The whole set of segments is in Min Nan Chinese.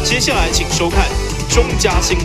接下來請收看中嘉新聞。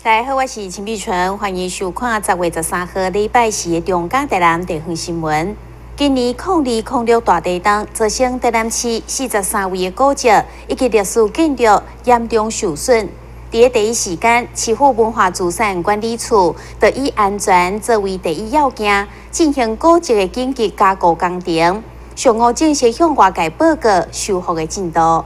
大家好，我是陳碧純，歡迎收看10月13號禮拜四的中嘉台南地方新聞。今年2006大地震造成台南市43位的古蹟以及歷史建築嚴重受損。佇咧第一時間，市府文化資產管理處就以安全作為第一要件，進行古蹟的緊急加固工程。上午正式向外界報告修復的進度。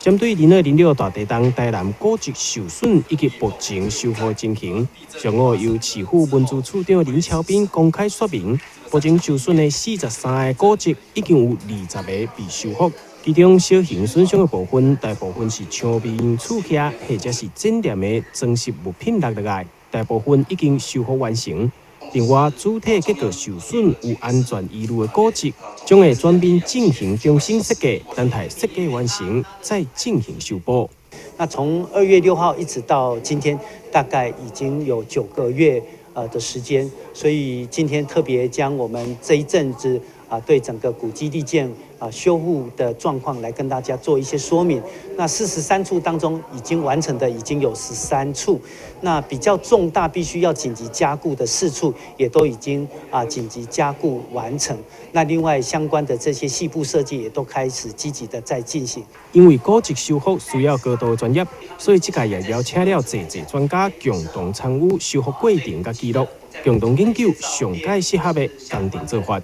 針對2006大地震台南古蹟受損以及目前修復情形，上午由市府文資處長林超斌公開說明，目前受損的43個古蹟已經有20個被修復，其中小型損傷的部分，大部分是牆面厝瓦或者是展覽的裝飾物品落落來，大部分已經修復完成。另外，主體結構受損有安全疑慮的古蹟，將會全面進行重新設計，等待設計完成再進行修補。那從2月6號一直到今天，大概已經有9個月的時間，所以今天特別將我們這一陣子啊對整個古蹟立建啊修復的狀況來跟大家做一些說明。那43處當中已經完成的已經有13處，那比較重大必須要緊急加固的4處也都已經啊緊急加固完成。那另外相關的這些細部設計也都開始積極的在進行。因為古蹟修復需要高度專業，所以這屆也邀請了濟濟專家共同參與修復過程佮記錄，共同研究上蓋適合的工程做法。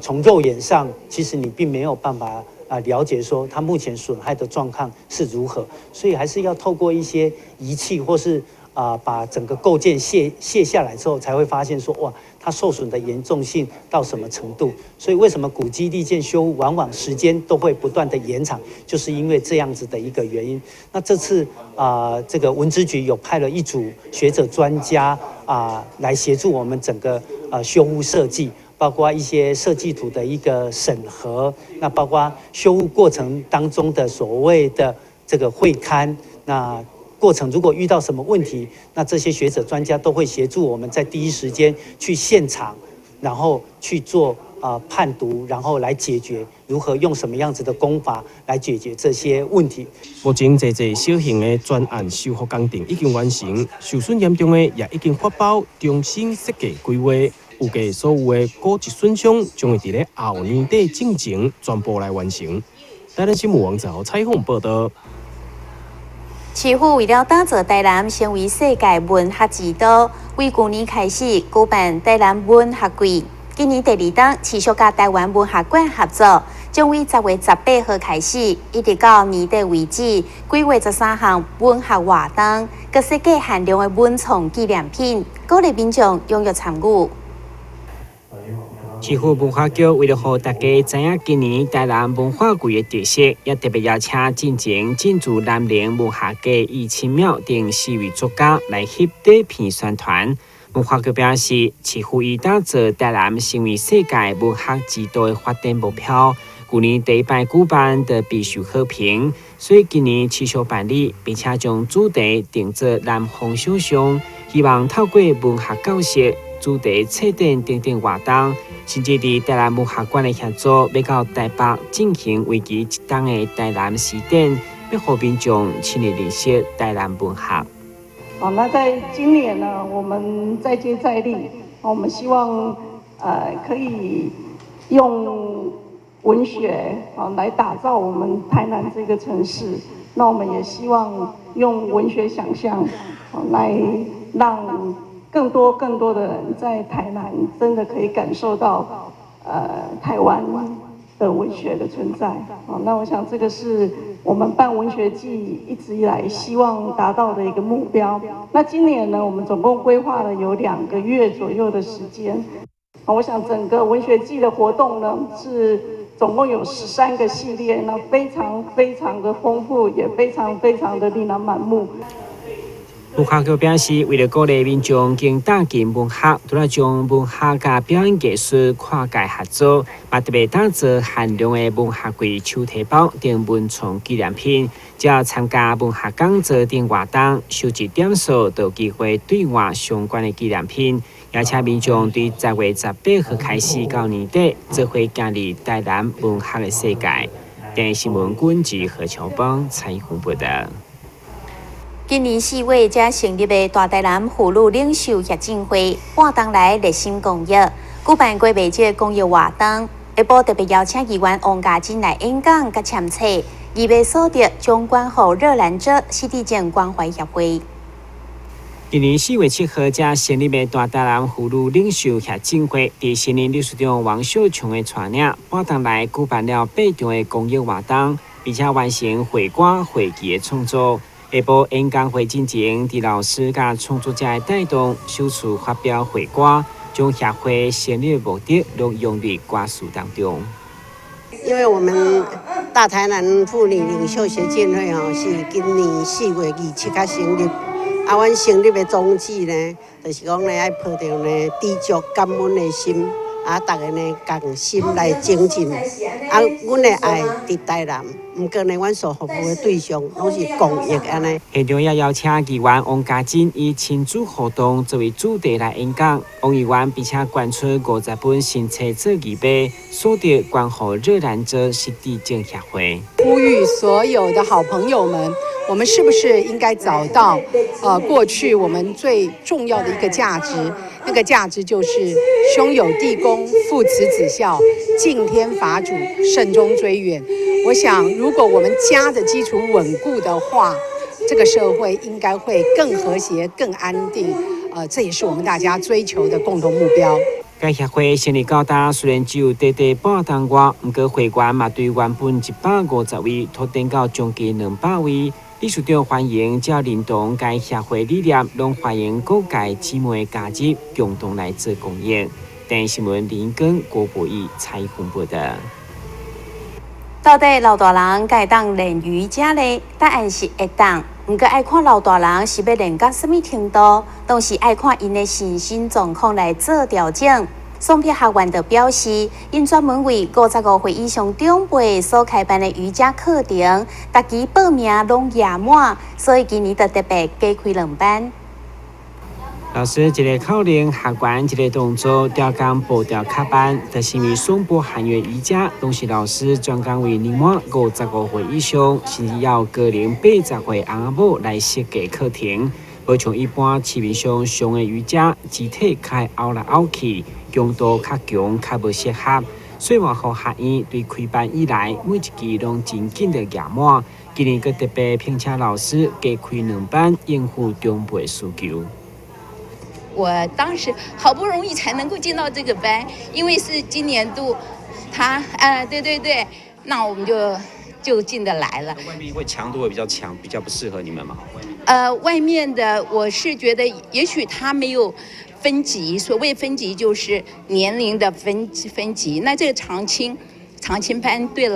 從肉眼上，其實你並沒有辦法啊了解說它目前損害的狀況是如何，所以還是要透過一些儀器或是啊把整個構件卸下來之後，才會發現說哇，它受損的嚴重性到什麼程度。所以為什麼古蹟立建修復往往時間都會不斷的延長，就是因為這樣子的一個原因。那這次啊，這個文資局有派了一組學者專家啊來協助我們整個修復設計。包括一些設計圖的一個審核，那包括修復過程當中的所謂的這個會勘，那過程如果遇到什麼問題，那這些學者專家都會協助我們在第一時間去現場，然後去做判讀，然後來解決如何用什麼樣子的工法來解決這些問題。目前，濟濟小型的專案修復工程已經完成，受損嚴重的也已經發包重新設計規劃。預計所有的古蹟損傷將會佇咧後年底進前全部來完成。台南新聞網站採訪報道。市府為了打造台南成為世界文學之都，為舊年開始舉辦台南文學季。今年第二冬持續佮台灣文學館合作，將於10月18號開始，一直到年底為止，規劃13項文學活動，佮設計限量的文創紀念品，鼓勵民眾踴躍參與。市府文化局為了予大家知影今年台南文化季的特色，也特別邀請進前進駐南寧文學家余清淼等四位作家來翕底片宣傳。文化局表示，市府以打造台南成為世界文學之都的發展目標，舊年第一擺舉辦就備受好評，所以今年持續辦理，並且將主題定做南方想像，希望透過文學教學、主題策展等等活動，甚至佇台南文學館的協助，欲到台北進行為期一冬的台南詩展，欲予民眾深入認識台南文學。好，那在今年呢，我們再接再厲，我們希望可以用文學啊來打造我們台南這個城市。那我們也希望用文學想象來讓更多更多的人在台南真的可以感受到，台灣的文學的存在。好，那我想這個是我們辦文學季一直以來希望達到的一個目標。那今年呢，我們總共規劃了有2個月左右的時間。我想整個文學季的活動呢，是總共有13個系列，那非常非常的豐富，也非常非常的琳琅滿目。文化局表示，為了鼓勵民眾更貼近文學，除了將文學佮表演藝術跨界合作，嘛特別打造限量的文學季手提包等文創紀念品。只要參加文學講座等活動，收集點數，就有機會兌換相關的紀念品。邀請民眾對10月18號開始到年底，做伙行入台南文學的世界。電視新聞君子何秋邦採訪報道。今年4月才成立的大台南婦女領袖協進會，半冬來熱心公益，舉辦過袂少公益活動。下晡特別邀請議員王嘉貞來演講佮簽冊，義賣所得將捐予熱蘭遮失智症關懷協會。今年4月7號，才成立的大台南婦女領袖協進會，佇新任理事長王秀瓊的帶領，半冬來舉辦了八場的公益活動，並且完成會歌會旗的創作。下晡演講會進前，佇老師佮創作者的帶動，首次發表會歌，將協會成立的目的攏融入歌詞當中。因為我們大台南婦女領袖協進會吼，是今年4月27才成立。啊，阮成立的宗旨呢，就是講呢，愛抱著呢知足感恩的心，啊，逐家呢仝心來精進。啊，阮的愛佇台南，毋過呢，阮所服務的對象攏是公益按呢。現場也邀請議員王嘉貞以親子活動作為主題來演講。王議員並且捐出50本新冊做義賣，所得捐予熱蘭遮失智症協會。呼籲所有的好朋友們，我們是不是應該找到，過去我們最重要的一個價值？那個價值就是兄友弟恭、父慈子孝、敬天法祖、慎終追遠。我想，如果我們家的基礎穩固的話，這個社會應該會更和諧、更安定。這也是我們大家追求的共同目標。該協會成立到今，雖然只有短短半冬外，毋過會員嘛對原本150位拓展到將近200位。理事長歡迎只要認同該協會理念，攏歡迎各界姊妹加入，共同來做公益。電視新聞林根郭博義採訪報道。到底老大人敢會當練瑜伽咧？答案是會當。毋過愛看老大人是欲練到啥物程度，當時愛看𪜶的身心狀況來做調整。雙北學院就表示，𪜶專門為55歲以上長輩所開辦的瑜伽課程，逐期報名攏額滿，所以今年就特別加開兩班。老師一个口令，學員一个動作，調工步調較慢，但是因為雙北漢樂瑜伽，攏是老師專工為年滿55歲以上，甚至有高齡80歲翁仔某來設計課程。無像一般市面上上的瑜伽，肢體較會拗來拗去，強度較強，較無適合。所以嘛，予學院對開班以來，每一期攏真緊就額滿。今年閣特別聘請老師加開兩班，應付長輩需求。我當時好不容易才能夠進到這個班，因為是今年度，他，對對對，那我們就進得來了。外面會強度會比較強，比較不適合你們嘛？外面的我是覺得，也許他沒有分級，所謂分級就是年齡的分級。那這個長青班對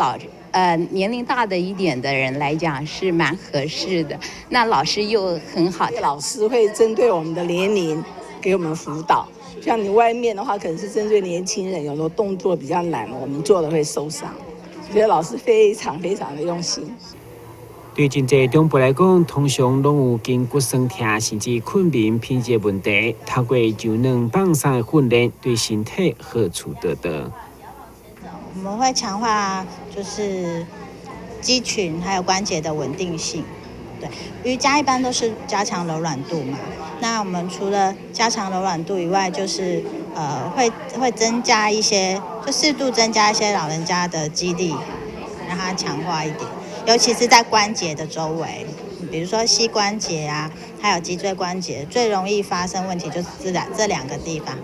年齡大的一點的人來講是蠻合適的。那老師又很好，老師會針對我們的年齡給我們輔導。像你外面的話，可能是針對年輕人，有時候動作比較難，我們做的會受傷。覺得老師非常非常的用心。對真濟長輩來講，通常攏有筋骨痠痛，甚至睏眠品質的問題。透過柔軟放鬆的訓練，對身體好處多多。我們會強化就是肌群還有關節的穩定性。對，瑜伽一般都是加強柔軟度嘛。那我們除了加強柔軟度以外，就是會增加一些，就適度增加一些老人家的肌力，讓它強化一點。尤其是在關節的周圍，比如說膝關節啊，還有脊椎關節，最容易發生問題就是這兩個地方。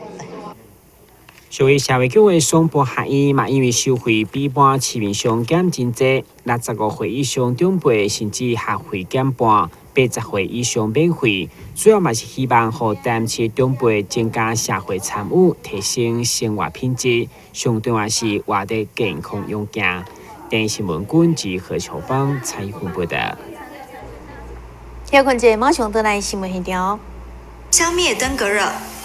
屬於社會局的雙北學院嘛，因為收費比一般市面上減真濟，65歲以上長輩甚至學費減半，80歲以上免費。主要嘛是希望予台南市長輩增加社會參與，提升生活品質。上重要是活得健康勇健。電視新聞君及何秋芳採訪報道。休睏者，馬上轉來新聞現場。消滅登革熱，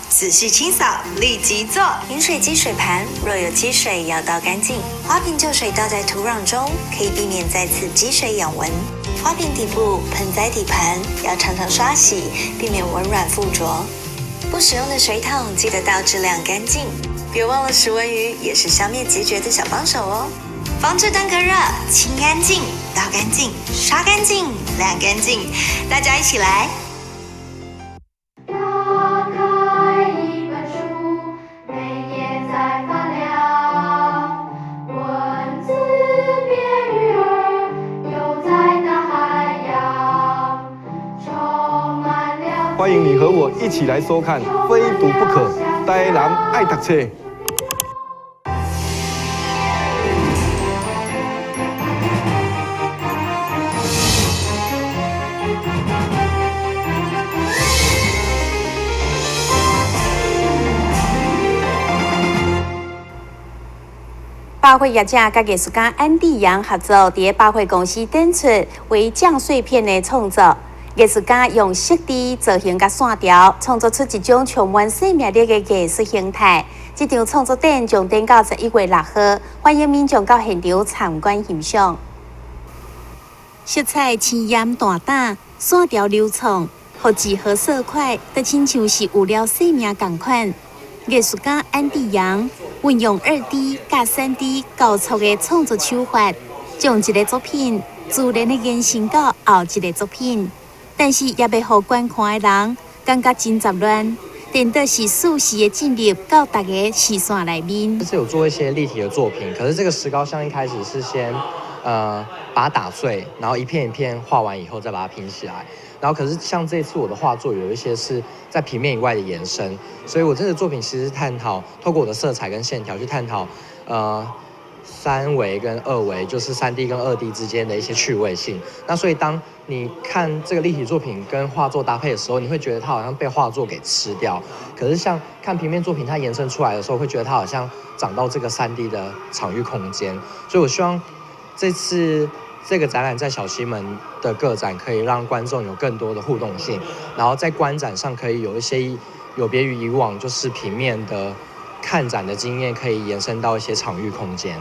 仔細清掃，立即做。飲水機水盤若有積水，要倒乾淨。花瓶舊水倒在土壤中，可以避免再次積水養蚊。花瓶底部、盆栽底盤要常常刷洗，避免蚊卵附着。不使用的水桶記得倒置晾乾淨。別忘了食蚊魚也是消滅孑孓的小幫手哦。防治登革熱，清乾淨，倒乾淨，刷乾淨，晾乾淨，大家一起來。打開一本書，每頁在發亮，文字變魚兒，游在大海洋，充滿了。歡迎你和我一起來收看《非讀不可》，台南愛讀冊。百貨業者佮藝術家安迪揚合作，佇百貨公司展出為醬碎片的創作。藝術家用色地造型佮線條，創作出一種充滿生命力的藝術形態。這場創作展將展到11月6號，歡迎民眾到現場參觀欣賞。色彩鮮豔大膽，線條流暢，予幾何色塊都親像是有了生命仝款。藝術家安迪揚運用2D 佮3D 交錯的創作手法，將一个作品自然的延伸到後一个作品，但是也袂予觀看的人感覺真雜亂，顛倒是適時的進入到大家視線內面。這次有做一些立體的作品，可是這個石膏像一開始是先，把它打碎，然後一片一片畫完以後再把它拼起來。然後可是像這次我的畫作有一些是在平面以外的延伸，所以我這個作品其實是探討透過我的色彩跟線條去探討，三維跟二維，就是3D 跟2D 之間的一些趣味性。那所以當你看這個立體作品跟畫作搭配的時候，你會覺得它好像被畫作給吃掉。可是像看平面作品，它延伸出來的時候，會覺得它好像長到這個3D 的場域空間。所以我希望這次這個展覽在小西門的個展，可以讓觀眾有更多的互動性，然後在觀展上可以有一些有別於以往就是平面的看展的經驗，可以延伸到一些場域空間。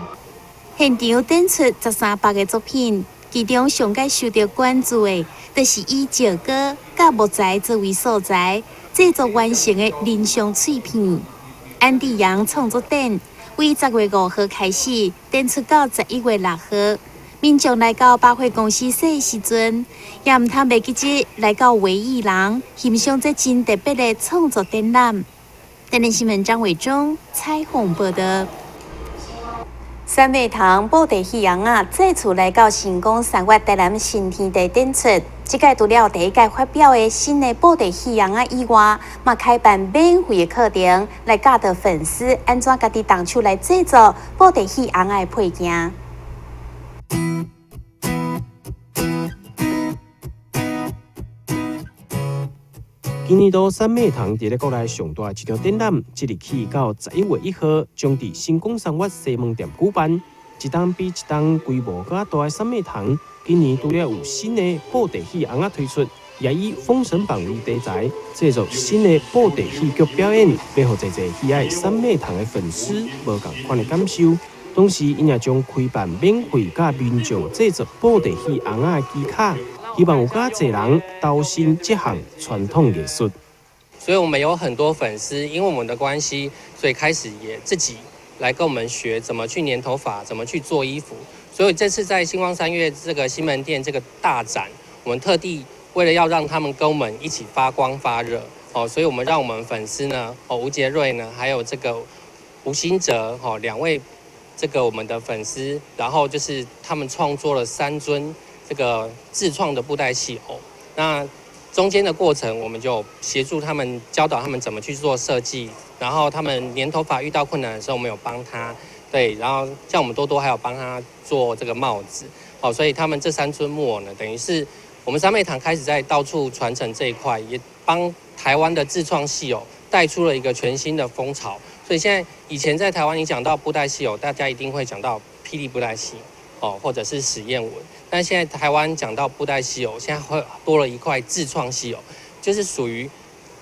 現場展出13幅的作品，其中上蓋受到關注的，就是以石膏佮木材作為素材製作完成的人像碎片。安迪揚創作展為10月5號開始展出到11月6號。民眾來到百貨公司踅的時陣，也毋通袂記得來到畫藝廊欣賞這真特別的創作展覽。台南新聞張偉忠採訪報導。三妹堂布袋戲尪仔再次來到星光三月台南新天地展出。這屆除了第一屆發表的新的布袋戲尪仔以外，嘛開辦免費的課程來教導粉絲按怎家己動手來製作布袋戲尪仔的配件。今年度三妹堂佇咧國內上大一場展覽，即日起到11月1號，將佇星光三越西門店舉辦。一冬比一冬規模閣較大的三妹堂，今年除了有新的布袋戲尪仔推出，也以《封神榜》為題材，製作新的布袋戲劇表演，欲予濟濟喜愛三妹堂的粉絲無仝款的感受。同時，𪜶也將開辦免費教民眾製作布袋戲尪仔的技巧。希望有較濟人投身這項傳統藝術。所以我們有很多粉絲，因為我們的關係，所以開始也自己來跟我們學怎麼去粘頭髮，怎麼去做衣服。所以這次在星光三月這個西門店這個大展，我們特地為了要讓他們跟我們一起發光發熱，哦，所以我們讓我們粉絲呢，哦，吳傑瑞呢，還有這個吳興哲，哦，兩位這個我們的粉絲，然後就是他們創作了3尊。這個自創的布袋戲偶，那中間的過程，我們就協助他們，教導他們怎麼去做設計，然後他們粘頭髮遇到困難的時候，我們有幫他，對，然後像我們多多還有幫他做這個帽子，好，所以他們這3尊木偶呢，等於是我們三妹堂開始在到處傳承這一塊，也幫台灣的自創戲偶帶出了一個全新的風潮。所以現在以前在台灣，你講到布袋戲偶，大家一定會講到霹靂布袋戲。哦，或者是史艷文。但現在台灣講到布袋戲偶，現在會多了一塊自創戲偶，就是屬於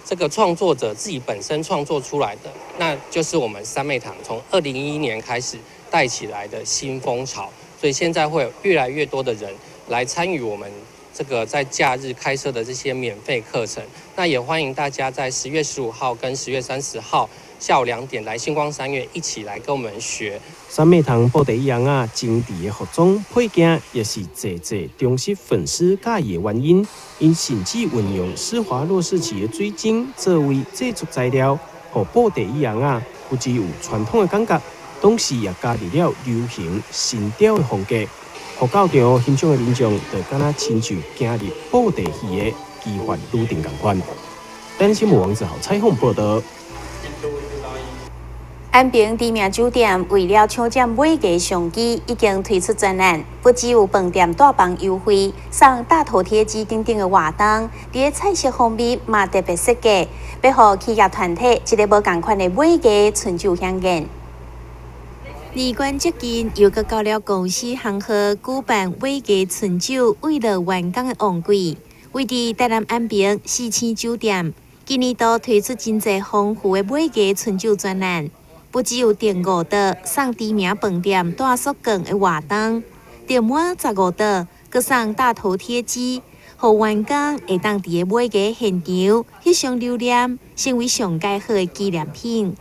這個創作者自己本身創作出來的，那就是我們三妹堂從2011年開始帶起來的新風潮。所以現在會有越來越多的人來參與我們這個在假日開設的這些免費課程。那也歡迎大家在10月15號跟10月30號下午2點來新光三越一起來跟我們學。三妹堂布袋戲翁仔精緻的服裝配件，也是濟濟忠實粉絲佮意的原因。𪜶甚至運用施華洛世奇的水晶作為製作材料，予布袋戲翁仔不只有傳統的感覺，同時也加入了流行新潮的風格，予到場欣賞的民眾就敢若親像行入布袋戲的奇幻旅程仝款。台新聞王子豪採訪報道。安平知名酒店為了搶佔尾牙商機，已經推出專案，不只有飯店帶房優惠、送大頭貼機等等的活動，佇咧菜色方面嘛特別設計，欲予企業團體一个無仝款的尾牙春酒饗宴。年關接近，又閣到了公司行號舉辦尾牙春酒，慰勞員工的旺季。位佇台南安平四星酒店，今年度推出真濟豐富的尾牙春酒專案。不只有訂五桌送知名飯店帶宿券的活動，訂滿15桌，閣送大頭貼機，予員工會當佇咧尾牙現場翕相留念，成為上佳好的紀念品。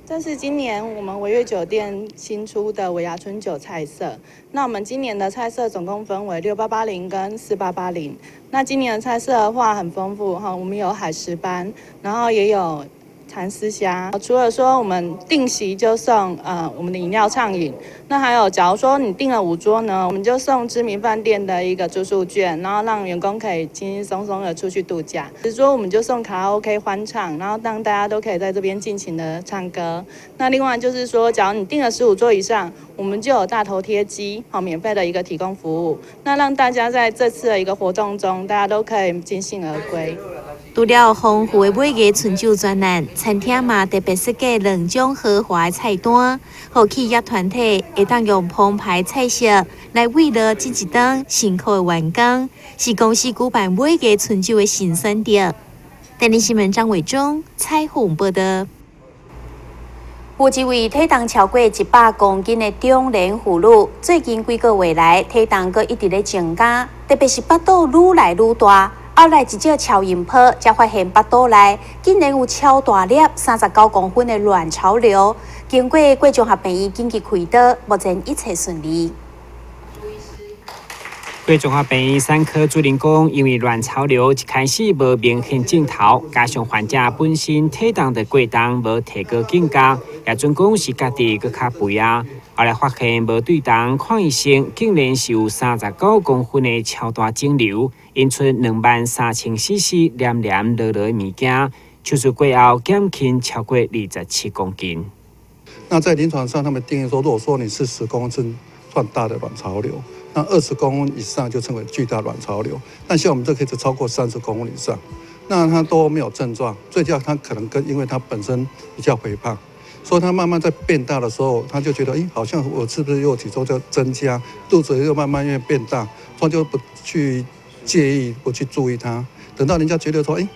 這是今年我們維悅酒店新出的尾牙春酒菜色。那我們今年的菜色總共分為6880跟4880。那今年的菜色的話很豐富哈，我們有海石斑，然後也有蠶絲蝦。除了說我們訂席就送我們的飲料暢飲，那還有假如說你訂了5桌呢，我們就送知名飯店的一個住宿券，然後讓員工可以輕輕鬆鬆的出去度假。10桌我們就送卡拉 OK 歡唱，然後讓大家都可以在這邊盡情的唱歌。那另外就是說，假如你訂了15桌以上，我們就有大頭貼機，好免費的一個提供服務，那讓大家在這次的一個活動中，大家都可以盡興而歸。除了豐富的尾牙春酒專案，餐廳嘛特別設計兩種豪華的菜單，予企業團體會當用澎湃菜色來慰勞這一冬辛苦的員工，是公司舉辦尾牙春酒的新選擇。電視新聞張偉忠採訪報道。有一位體重超過100公斤的中年婦女，最近幾個月來體重閣一直咧增加，特別是腹肚愈來愈大。後來一照超音波，才發現腹肚內竟然有超大粒39公分的卵巢瘤。經過貴綜合病院緊急開刀，目前一切順利。貴綜合病院產科主任講，因為卵巢瘤一開始無明顯症頭，加上患者本身體重就過重，無提高警覺，也準講是家己閣較肥啊。後來發現無對重，看醫生竟然是有39公分的超大腫瘤，引出23000 cc 黏黏濁濁的物件。手術過後減輕超過27公斤。那在臨床上，他們定義說，如果說你是10公分算大的卵巢瘤，那20公分以上就稱為巨大卵巢瘤。但像我們這可以超過30公分以上，那他都沒有症狀，最主要他可能跟因為他本身比較肥胖。所以他慢慢在變大的時候，他就覺得，哎，好像我是不是又體重在增加，肚子又慢慢越變大，他就不去介意，不去注意它。等到人家覺得說，哎，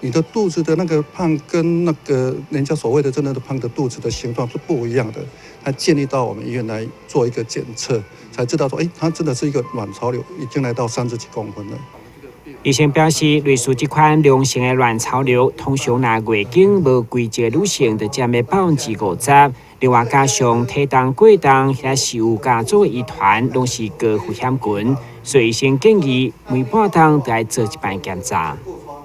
你的肚子的那個胖跟那個人家所謂的真的的胖的肚子的形狀是不一樣的，他建議到我們醫院來做一個檢測，才知道說，哎，他真的是一個卵巢瘤，已經來到30幾公分了。醫生表示，類似這款良性的卵巢瘤，通常若月經無規則女性就佔了50%。另外，加上體重過重，或是有家族遺傳，攏是高風險群。所以醫生建議每半冬都愛做一擺檢查。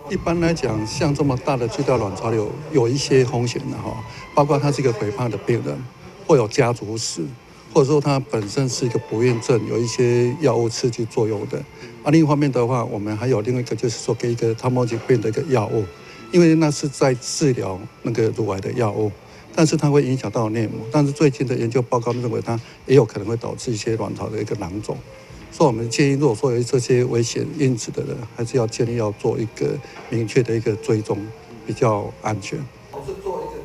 一般來講，像這麼大的巨大卵巢瘤，有一些風險的哈，包括他是一個肥胖的病人，或有家族史，或者說他本身是一個不孕症，有一些藥物刺激作用的。啊，另一方面的話，我們還有另外一個，就是說給一個他莫疾病的一個藥物，因為那是在治療那個乳癌的藥物，但是它會影響到內膜。但是最近的研究報告認為，它也有可能會導致一些卵巢的一個囊腫。所以我們建議，如果說有這些危險因子的人，還是要建議要做一個明確的一個追蹤，比較安全。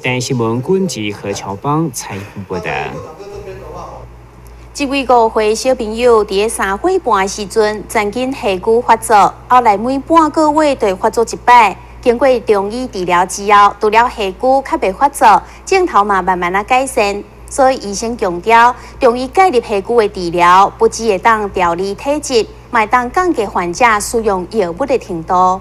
電視新聞君子何喬邦採訪報道。一位5歲小朋友佇咧三歲半的時陣，曾經耳蛆發作，後來每半個月就會發作一擺。經過中醫治療之後，除了耳蛆較袂發作，症頭嘛慢慢仔改善。所以醫生強調，中醫介入耳蛆的治療，不只會當調理體質，嘛會當降低患者使用藥物的程度。耳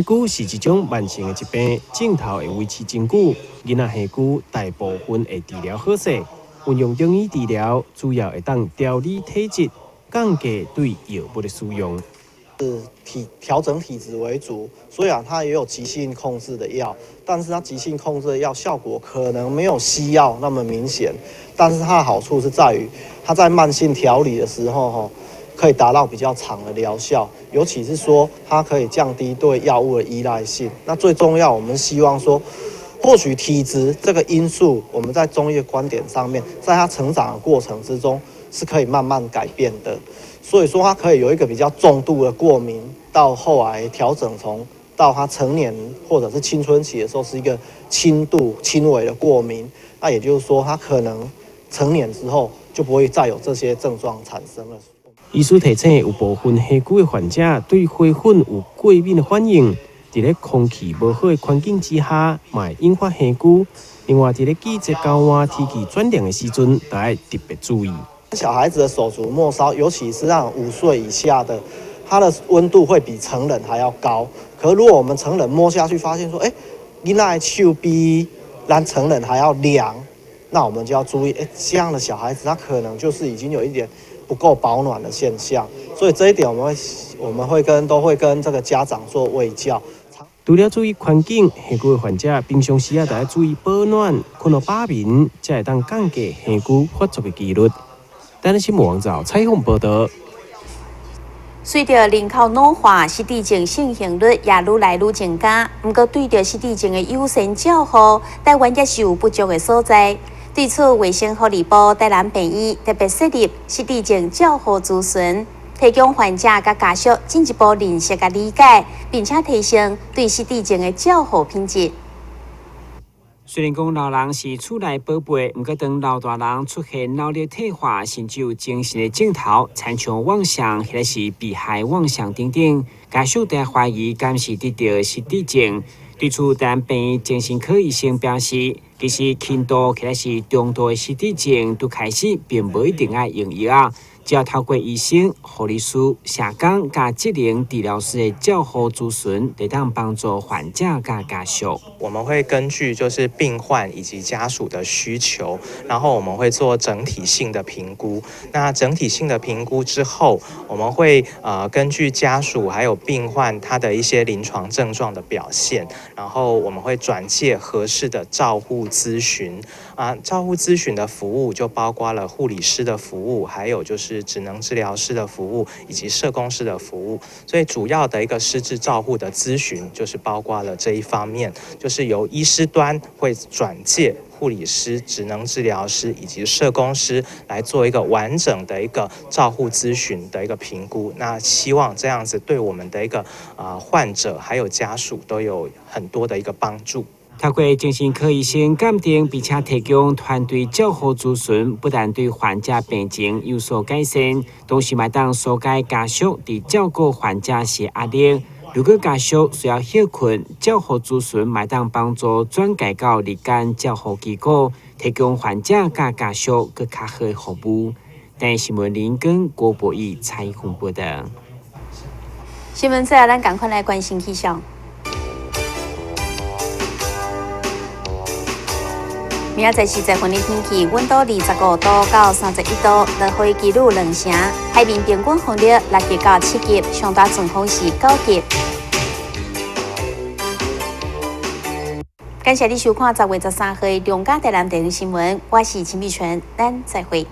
蛆是一種慢性的疾病，症頭會維持真久。囡仔耳蛆大部分會治療好勢。運用中醫治療，主要會當調理體質，降低對藥物的使用。是體調整體質為主，雖然它也有急性控制的藥，但是它急性控制的藥效果可能沒有西藥那麼明顯，但是它的好處是在於，它在慢性調理的時候，可以達到比較長的療效，尤其是說它可以降低對藥物的依賴性。那最重要，我們希望說，或許體質這個因素，我們在中醫的觀點上面，在他成長的過程之中是可以慢慢改變的。所以說，他可以有一個比較重度的過敏，到後來調整從到他成年或者是青春期的時候，是一個輕度輕微的過敏。那也就是說，他可能成年之後就不會再有這些症狀產生了。醫師提醒，有部分耳蛆的患者對花粉有過敏的反應。佇咧空氣無好的環境之下，嘛會引發耳蛆。另外，佇咧季節交換、天氣轉涼的時陣，都愛特別注意。小孩子的手足末梢，尤其是讓5歲以下的，他的溫度會比成人還要高。可如果我們成人摸下去，發現說，囡仔的手比咱成人還要涼，那我們就要注意，這樣的小孩子他可能就是已經有一點不夠保暖的現象。所以這一點我們都會跟這個家長做衛教。除了注意環境，耳蛆的患者平常時啊，著愛注意保暖、睏予飽眠，才會當降低耳蛆發作的幾率。台南新聞網站採訪報導。隨著人口老化，失智症盛行率也愈來愈增加。毋過，對著失智症的優先照護，台灣也是有不足的所在。對此，衛生福利部台南病院特別設立失智症照護諮詢，提供患者佮家屬進一步認識佮理解，並且提升對失智症的照護品質。雖然講老人是厝內寶貝，毋過當老大人出現腦力退化，甚至有精神的症頭，親像妄想或者是被害妄想等等，家屬就懷疑敢是得著失智症。對此，台南病院精神科醫生表示，其實輕度或者是中度的失智症，拄開始並無一定愛用藥啊，只要透過醫生、護理師、社工佮職能治療師的照護諮詢，會當幫助患者佮家屬。我們會根據就是病患以及家屬的需求，然後我們會做整體性的評估。那整體性的評估之後，我們會根據家屬還有病患他的一些臨床症狀的表現，然後我們會轉介合適的照護諮詢。啊，照護諮詢的服務就包括了護理師的服務，還有就是職能治療師的服務以及社工師的服務。所以主要的一個失智照護的諮詢就是包括了這一方面，就是由醫師端會轉介護理師、職能治療師以及社工師來做一個完整的一個照護諮詢的一個評估。那希望這樣子對我們的一個患者還有家屬都有很多的一個幫助。透過精神科醫生鑑定，並且提供團隊照護諮詢，不但對患者病情有所改善，同時嘛當紓解家屬佇照顧患者時壓力。如果家屬需要歇睏，照護諮詢嘛當幫助轉介到日間照護機構，提供患者佮家屬閣較好的服務。台視新聞林根郭博義採訪報導。新聞最後，咱仝款來關心氣象。明仔載4月份的天氣，溫度25度到31度，落雨幾率2成，海面平均風力6級到7級，上大陣風是9級。感謝你收看10月13號的中嘉台南地方新聞，我是陳美純，咱再會。